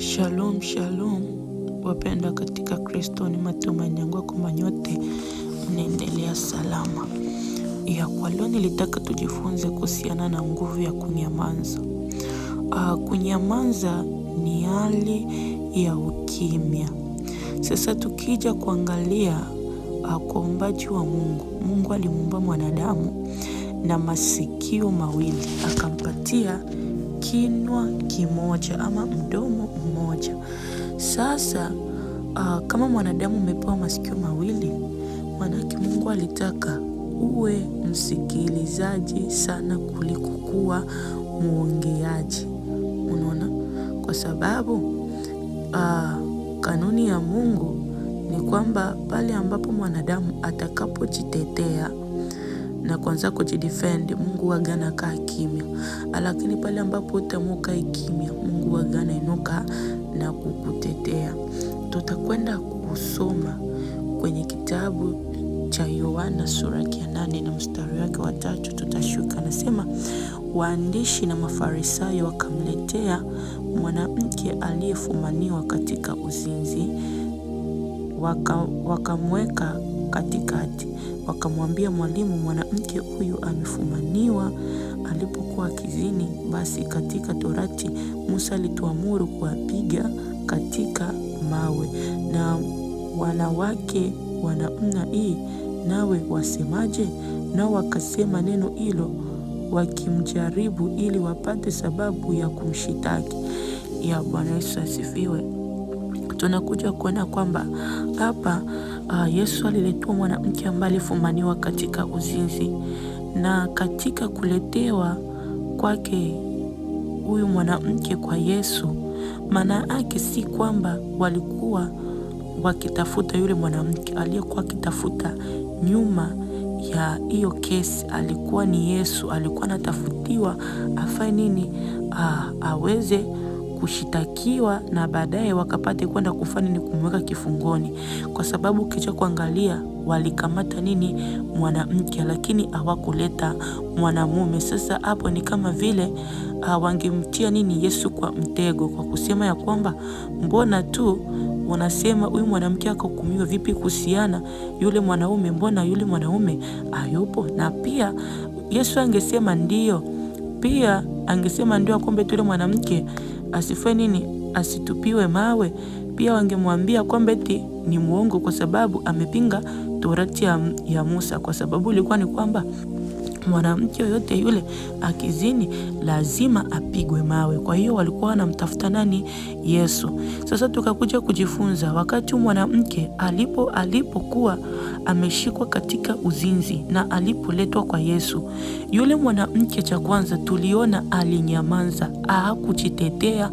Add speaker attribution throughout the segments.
Speaker 1: Shalom, shalom wapendwa katika Kristo, ni matumaini yangu kwamba nyote mnaendelea salama. Ya kwa leo nilitaka tujifunze kuhusiana na nguvu ya kunyamaza. Kunyamaza ni hali ya ukimya. Sasa tukija kuangalia kwa uumbaji wa Mungu, Mungu alimuumba mwanadamu na masikio mawili, akampatia kinywa kimoja ama mdomo mmoja. Sasa kama mwanadamu umepewa masikio mawili, maanake Mungu alitaka uwe msikilizaji sana kuliko kuwa muongeaji. Unaona, kwa sababu kanuni ya Mungu ni kwamba pale ambapo mwanadamu atakapojitetea na kuanza kujidefend, Mungu huwaga anakaa kimya. Lakini pale ambapo utaamua ukae kimya, Mungu huwaga anainuka na kukutetea. Tutakwenda kusoma kwenye kitabu cha Yohana sura ya 8 na mstari wake wa 3, tutashuka. Anasema, waandishi na Mafarisayo wakamletea mwanamke aliyefumaniwa katika uzinzi, wakamweka katikati, wakamwambia, Mwalimu, mwanamke huyu amefumaniwa alipokuwa akizini. Basi katika Torati Musa alituamuru kuwapiga katika mawe, na wanawake wa namna hii nawe wasemaje? Nao wakasema neno hilo wakimjaribu ili wapate sababu ya kumshitaki. Ya Bwana Yesu asifiwe. Tunakuja kuona kwamba hapa Yesu aliletewa mwanamke ambaye alifumaniwa katika uzinzi, na katika kuletewa kwake huyu mwanamke kwa Yesu, maana yake si kwamba walikuwa wakitafuta yule mwanamke. Aliyekuwa akitafuta nyuma ya hiyo kesi alikuwa ni Yesu. Alikuwa anatafutiwa afanye nini? Aweze kushitakiwa na baadaye wakapate kwenda kufanya ni kumweka kifungoni, kwa sababu kisha kuangalia walikamata nini mwanamke, lakini hawakuleta mwanamume. Sasa hapo ni kama vile wangemtia nini Yesu kwa mtego, kwa kusema ya kwamba mbona tu wanasema huyu mwanamke akahukumiwa vipi kuhusiana yule mwanaume, mbona yule mwanaume hayupo? Na pia Yesu angesema ndio, pia angesema ndio kwamba yule mwanamke asifanye nini, asitupiwe mawe. Pia wangemwambia kwamba eti ni muongo kwa sababu amepinga torati ya Musa, kwa sababu ilikuwa ni kwamba mwanamke yoyote yule akizini lazima apigwe mawe. Kwa hiyo walikuwa wanamtafuta nani? Yesu. Sasa tukakuja kujifunza wakati mwanamke alipokuwa ameshikwa katika uzinzi na alipoletwa kwa Yesu, yule mwanamke cha kwanza tuliona alinyamaza, hakujitetea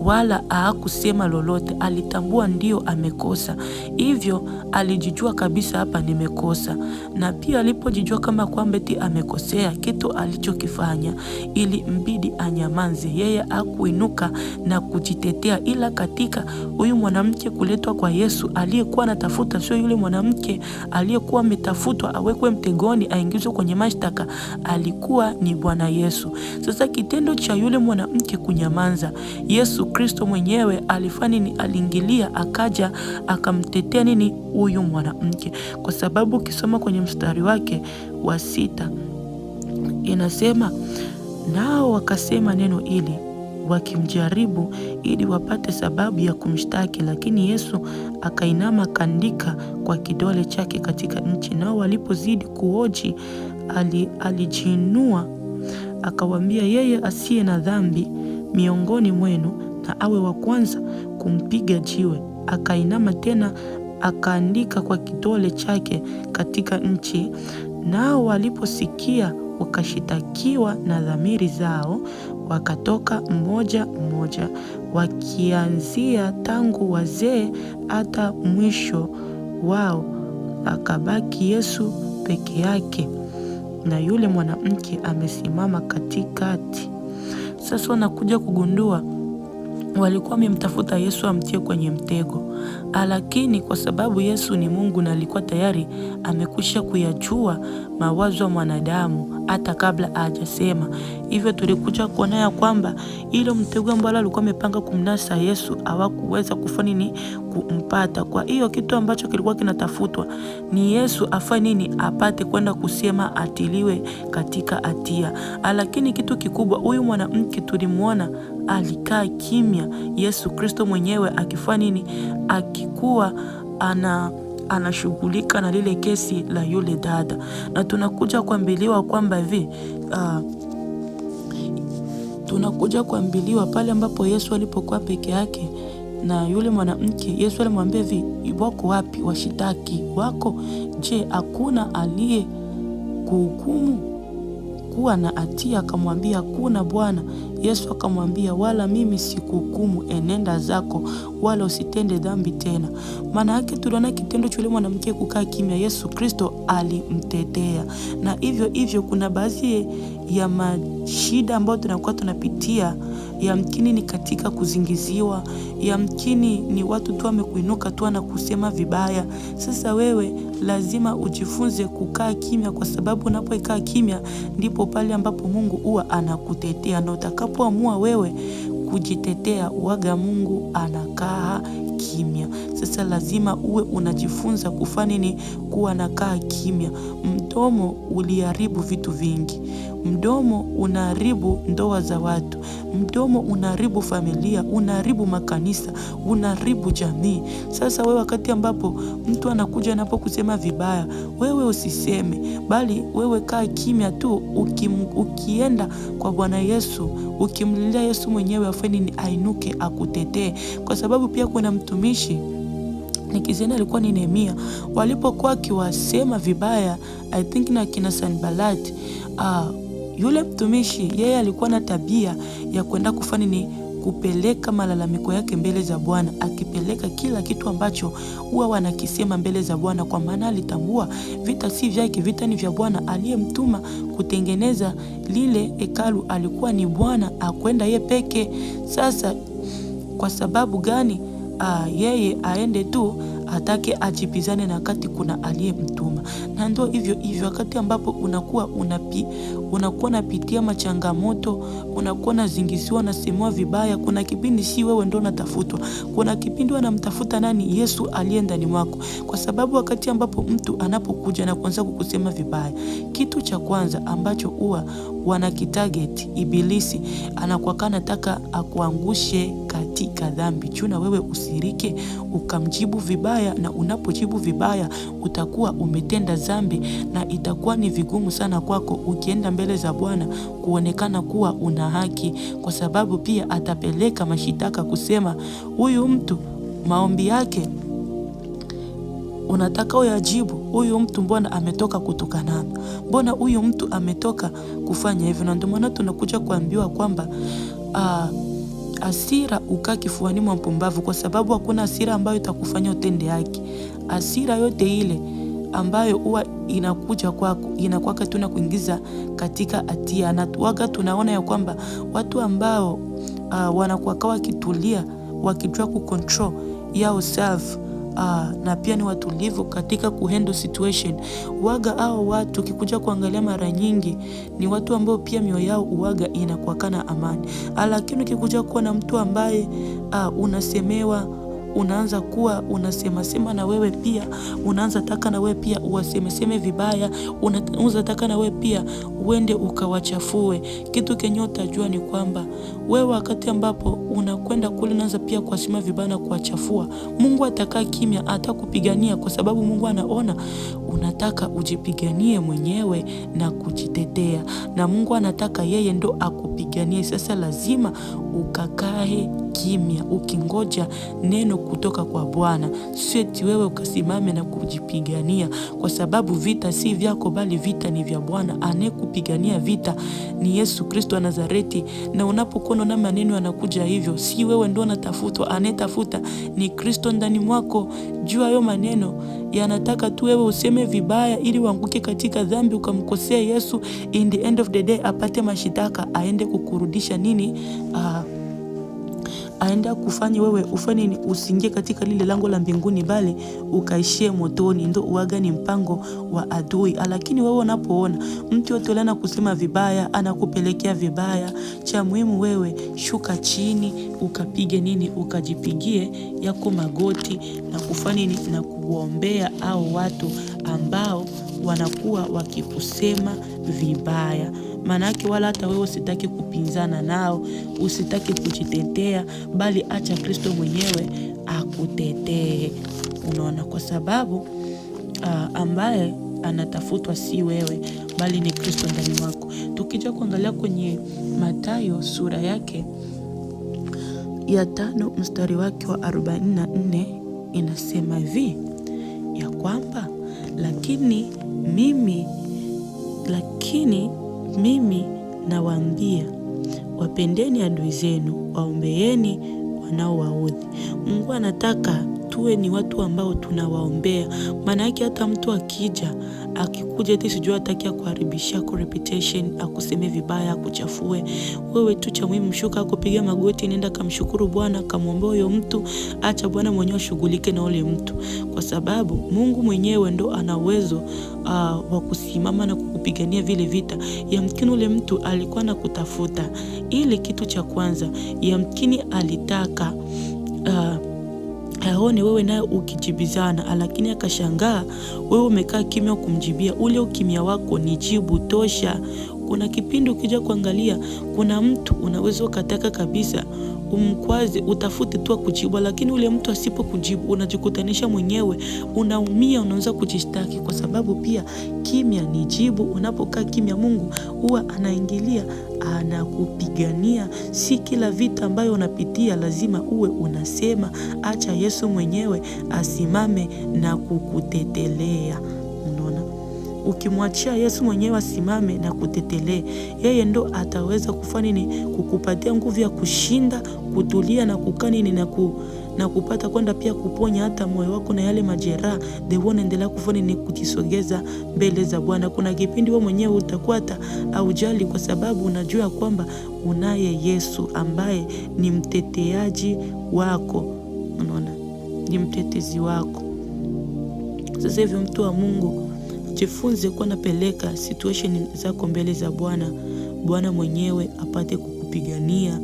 Speaker 1: wala hakusema lolote. Alitambua ndio amekosa, hivyo alijijua kabisa, hapa nimekosa. Na pia alipojijua kama kwamba eti amekosea kitu alichokifanya, ili mbidi anyamanze. Yeye hakuinuka na kujitetea, ila katika huyu mwanamke kuletwa kwa Yesu, aliyekuwa anatafuta sio yule mwanamke aliyekuwa ametafutwa awekwe mtegoni aingizwe kwenye mashtaka, alikuwa ni Bwana Yesu. Sasa kitendo cha yule mwanamke kunyamanza, Yesu Kristo mwenyewe alifanya nini? Aliingilia, akaja akamtetea nini huyu mwanamke, kwa sababu ukisoma kwenye mstari wake wa 6 inasema, nao wakasema neno hili wakimjaribu ili wapate sababu ya kumshtaki, lakini Yesu akainama akaandika kwa kidole chake katika nchi. Nao walipozidi kuhoji, alijiinua akawaambia, yeye asiye na dhambi miongoni mwenu na awe wa kwanza kumpiga jiwe. Akainama tena akaandika kwa kidole chake katika nchi. Nao waliposikia wakashitakiwa na dhamiri zao, wakatoka mmoja mmoja, wakianzia tangu wazee hata mwisho wao. Akabaki Yesu peke yake na yule mwanamke amesimama katikati. Sasa wanakuja kugundua walikuwa wamemtafuta Yesu amtie kwenye mtego, lakini kwa sababu Yesu ni Mungu na alikuwa tayari amekwisha kuyajua mawazo ya mwanadamu hata kabla hajasema. Hivyo tulikuja kuona ya kwamba ile mtego ambao alikuwa amepanga kumnasa Yesu hawakuweza kufanya nini, kumpata. Kwa hiyo kitu ambacho kilikuwa kinatafutwa ni Yesu afanye nini, apate kwenda kusema atiliwe katika hatia. Lakini kitu kikubwa, huyu mwanamke tulimuona alikaa kimya, Yesu Kristo mwenyewe akifanya nini, akikuwa anashughulika na lile kesi la yule dada, na tunakuja kuambiliwa kwamba hivi tunakuja kuambiliwa pale ambapo Yesu alipokuwa peke yake na yule mwanamke, Yesu alimwambia hivi, wako wapi washitaki wako? Je, hakuna aliye kuhukumu kuwa na hatia? Akamwambia, hakuna Bwana. Yesu akamwambia, wala mimi sikuhukumu, enenda zako, wala usitende dhambi tena. Maana yake tuliona kitendo cha yule mwanamke kukaa kimya, Yesu Kristo alimtetea. Na hivyo hivyo kuna baadhi ya mashida ambayo tunakuwa tunapitia, yamkini ni katika kuzingiziwa, yamkini ni watu tu wamekuinuka tu na kusema vibaya. Sasa wewe lazima ujifunze kukaa kimya, kwa sababu unapoikaa kimya ndipo pale ambapo Mungu huwa anakutetea, na utakapoamua wewe kujitetea, waga Mungu anakaa kimya. Sasa lazima uwe unajifunza kufanya nini, kuwa nakaa kimya. Mdomo uliharibu vitu vingi. Mdomo unaharibu ndoa za watu, mdomo unaharibu familia, unaharibu makanisa, unaharibu jamii. Sasa wewe wakati ambapo mtu anakuja anapokusema vibaya, wewe usiseme, bali wewe kaa kimya tu. Ukienda kwa Bwana Yesu, ukimlilia Yesu mwenyewe afanye nini, ainuke akutetee, kwa sababu pia kuna mtumishi nikizena alikuwa ni Nehemia, walipokuwa akiwasema vibaya, I think na kina Sanbalati, yule mtumishi yeye alikuwa na tabia ya kwenda kufanya ni kupeleka malalamiko yake mbele za Bwana, akipeleka kila kitu ambacho huwa wanakisema mbele za Bwana, kwa maana alitambua vita si vyake, vita ni vya Bwana. Aliyemtuma kutengeneza lile hekalu alikuwa ni Bwana, akwenda ye peke. Sasa kwa sababu gani yeye aende tu atake ajibizane na wakati kuna aliyemtuma? Na ndio hivyo hivyo, wakati ambapo unakuwa unakuwa unapitia machangamoto, unakuwa unazingiziwa, unasemewa vibaya, kuna kipindi si wewe ndio unatafutwa, kuna kipindi wanamtafuta nani? Yesu aliye ndani mwako. Kwa sababu wakati ambapo mtu anapokuja na kuanza kukusema vibaya, kitu cha kwanza ambacho huwa wanakitarget ibilisi, anakuwa anataka akuangushe katika dhambi, chuna wewe usirike ukamjibu vibaya, na unapojibu vibaya utakuwa umetenda dhambi, na itakuwa ni vigumu sana kwako ukienda mbele za Bwana kuonekana kuwa una haki, kwa sababu pia atapeleka mashitaka kusema huyu mtu maombi yake unataka uyajibu, huyu mtu mbona ametoka kutukanana, mbona huyu mtu ametoka kufanya hivyo. Na ndio maana tunakuja kuambiwa kwamba hasira ukaa kifuani mwa mpumbavu, kwa sababu hakuna hasira ambayo itakufanya utende haki. Hasira yote ile ambayo huwa inakuja kwako inakuwaka tu na kuingiza katika hatia, na waga tunaona ya kwamba watu ambao wanakuwa wakitulia wakijua kucontrol yao self na pia ni watulivu katika kuhandle situation, waga hao watu ukikuja kuangalia mara nyingi ni watu ambao pia mioyo yao uwaga inakuwa na amani. Lakini ukikuja kuwa na mtu ambaye unasemewa, unaanza kuwa unasemasema na wewe pia unaanza taka na wewe pia uwasemeseme vibaya, unaanza taka na wewe pia uende ukawachafue. Kitu kenye utajua ni kwamba wewe wakati ambapo unakwenda kule unaanza pia kuwasema vibaya na kuwachafua, Mungu atakaa kimya, atakupigania kwa sababu Mungu anaona unataka ujipiganie mwenyewe na kujitetea, na Mungu anataka yeye ndo akupiganie. Sasa lazima ukakae kimya ukingoja neno kutoka kwa Bwana, sio eti wewe ukasimame na kujipigania, kwa sababu vita si vyako, bali vita ni vya Bwana. Anayekupigania vita ni Yesu Kristo wa Nazareti. Na unapokuwa unaona maneno yanakuja hivyo, si wewe ndo unatafutwa, anayetafuta ni Kristo ndani mwako. Jua hayo maneno yanataka tu wewe useme vibaya ili uanguke katika dhambi ukamkosea Yesu. In the end of the day apate mashitaka aende kukurudisha nini? aende kufanya wewe ufanye ni usiingie katika lile lango la mbinguni, bali ukaishie motoni. Ndo uwaga ni mpango wa adui. Lakini wewe unapoona mtu yote anakusema vibaya, anakupelekea vibaya, cha muhimu wewe shuka chini ukapige nini, ukajipigie yako magoti na kufanya nini na kuombea au watu ambao wanakuwa wakikusema vibaya. Maanake wala hata wewe usitaki kupinzana nao, usitaki kujitetea, bali acha Kristo mwenyewe akutetee. Unaona, kwa sababu ambaye anatafutwa si wewe, bali ni Kristo ndani mwako. Tukija kuangalia kwenye Mathayo sura yake ya 5 mstari wake wa 44 inasema hivi ya kwamba lakini mimi nawaambia, wapendeni adui zenu, waombeeni wanaowaudhi. Mungu anataka tuwe ni watu ambao tunawaombea. Maana yake hata mtu akija, akikuja eti sijui hataki akuharibishia kwa reputation, akuseme vibaya, akuchafue, wewe tu cha muhimu shuka kupiga magoti, nenda kamshukuru Bwana, kamwombee huyo mtu, acha Bwana mwenyewe ashughulike na ule mtu, kwa sababu Mungu mwenyewe ndo ana uwezo wa kusimama na kukupigania vile vita. Yamkini ule mtu alikuwa anakutafuta, ili kitu cha kwanza, yamkini alitaka aone wewe naye ukijibizana, lakini akashangaa wewe umekaa kimya kumjibia. Ule ukimya wako ni jibu tosha. Kuna kipindi ukija kuangalia, kuna mtu unaweza ukataka kabisa umkwaze, utafute tu kujibu, lakini ule mtu asipokujibu unajikutanisha mwenyewe, unaumia, unaanza kujishtaki, kwa sababu pia kimya ni jibu. Unapokaa kimya, Mungu huwa anaingilia, anakupigania. Si kila vita ambayo unapitia lazima uwe unasema. Acha Yesu mwenyewe asimame na kukutetelea. Unaona, ukimwachia Yesu mwenyewe asimame na kutetelee, yeye ndo ataweza kufanya nini? Kukupatia nguvu ya kushinda, kutulia na kukaa nini na kupata kwenda pia kuponya hata moyo wako na yale majeraha. The one endelea kufanya ni kujisogeza mbele za Bwana. Kuna kipindi wewe mwenyewe utakuwa hata haujali, kwa sababu unajua kwamba unaye Yesu ambaye ni mteteaji wako. Unaona, ni mtetezi wako. Sasa hivi mtu wa Mungu, jifunze kuwa napeleka situation zako mbele za Bwana, Bwana mwenyewe apate kukupigania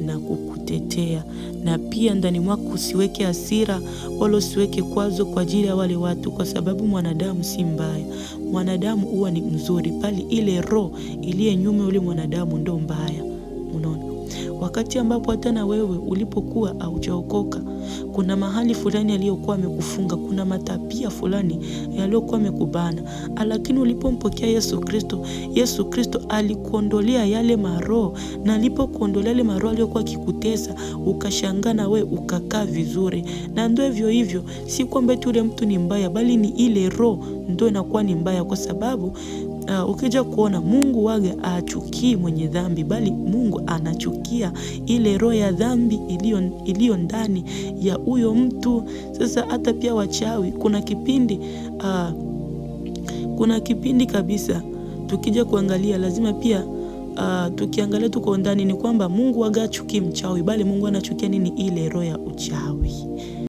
Speaker 1: na kukutetea. Na pia ndani mwako usiweke hasira wala usiweke kwazo kwa ajili ya wale watu, kwa sababu mwanadamu si mbaya. Mwanadamu huwa ni mzuri, bali ile roho iliye nyuma yule mwanadamu ndo mbaya. Unaona, wakati ambapo hata na wewe ulipokuwa haujaokoka, kuna mahali fulani aliyokuwa amekufunga, kuna matapia fulani yaliyokuwa amekubana, lakini ulipompokea Yesu Kristo, Yesu Kristo alikuondolea yale maroho, na alipokuondolea yale maroho aliyokuwa akikutesa, ukashangaa na wewe ukakaa vizuri. Na ndio hivyo hivyo, si kwamba eti yule mtu ni mbaya, bali ni ile roho ndio inakuwa ni mbaya, kwa sababu ukija kuona Mungu waga achukii mwenye dhambi, bali Mungu anachukia ile roho ya dhambi iliyo ndani ya huyo mtu. Sasa hata pia wachawi, kuna kipindi kabisa tukija kuangalia lazima pia tukiangalia tu kwa undani ni kwamba Mungu waga achukii mchawi, bali Mungu anachukia nini? Ile roho ya uchawi.